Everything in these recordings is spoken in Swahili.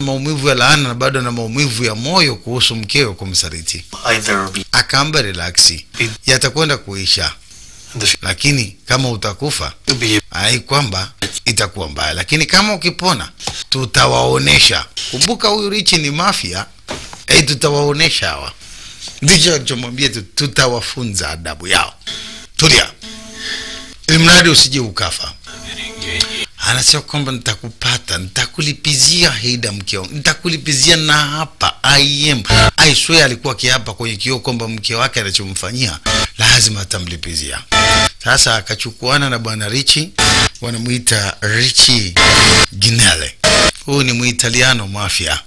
Maumivu ya laana na bado na maumivu ya moyo kuhusu mkewe kumsaliti. Akaamba relax, yatakwenda kuisha. Lakini kama utakufa ai kwamba itakuwa mbaya, lakini kama ukipona tutawaonesha. Kumbuka huyu Richi ni mafia, tutawaonesha hawa. Ndicho alichomwambia, tutawafunza adabu yao. Tulia, ili mradi usije ukafa. Anasema kwamba nitakupata, nitakulipizia Heida mke wangu, nitakulipizia na hapa I swear. Alikuwa akiapa kwenye kioo kwamba mke wake anachomfanyia lazima atamlipizia. Sasa akachukuana na bwana Richi, wanamuita Richi Ginele. Huyu ni Muitaliano mafia.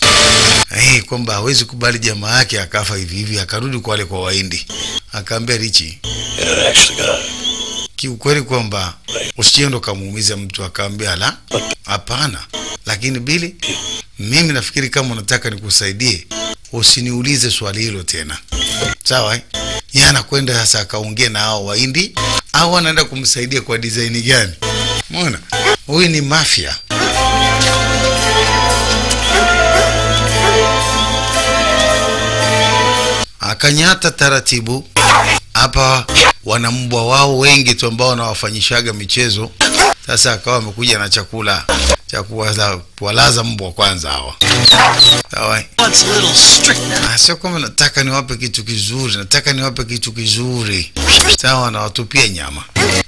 Kwamba hawezi kubali jamaa yake akafa hivi hivi, akarudi kwa wale kwa Wahindi. Akaambia Richi, kiukweli kwamba usiende kamuumiza mtu. Akaambia la, hapana. Lakini Billy, mimi nafikiri kama unataka nikusaidie, usiniulize swali hilo tena. Sawa eh? Yeye anakwenda sasa akaongea na hao Wahindi, au anaenda kumsaidia kwa design gani? Umeona? Huyu ni mafia. Akanyata taratibu. Hapa wana mbwa wao wengi tu ambao wanawafanyishaga michezo. Sasa akawa amekuja na chakula cha kuwalaza mbwa kwanza hawa. Sawa. Sio kama nataka niwape kitu kizuri, nataka niwape kitu kizuri. Sawa, nawatupia nyama.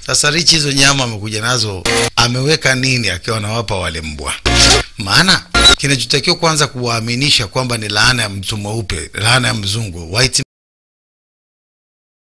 Sasa Richi hizo nyama amekuja nazo, ameweka nini akiwa anawapa wale mbwa? Maana kinachotakiwa kwanza kuwaaminisha kwamba ni laana ya mtu mweupe, laana ya mzungu, white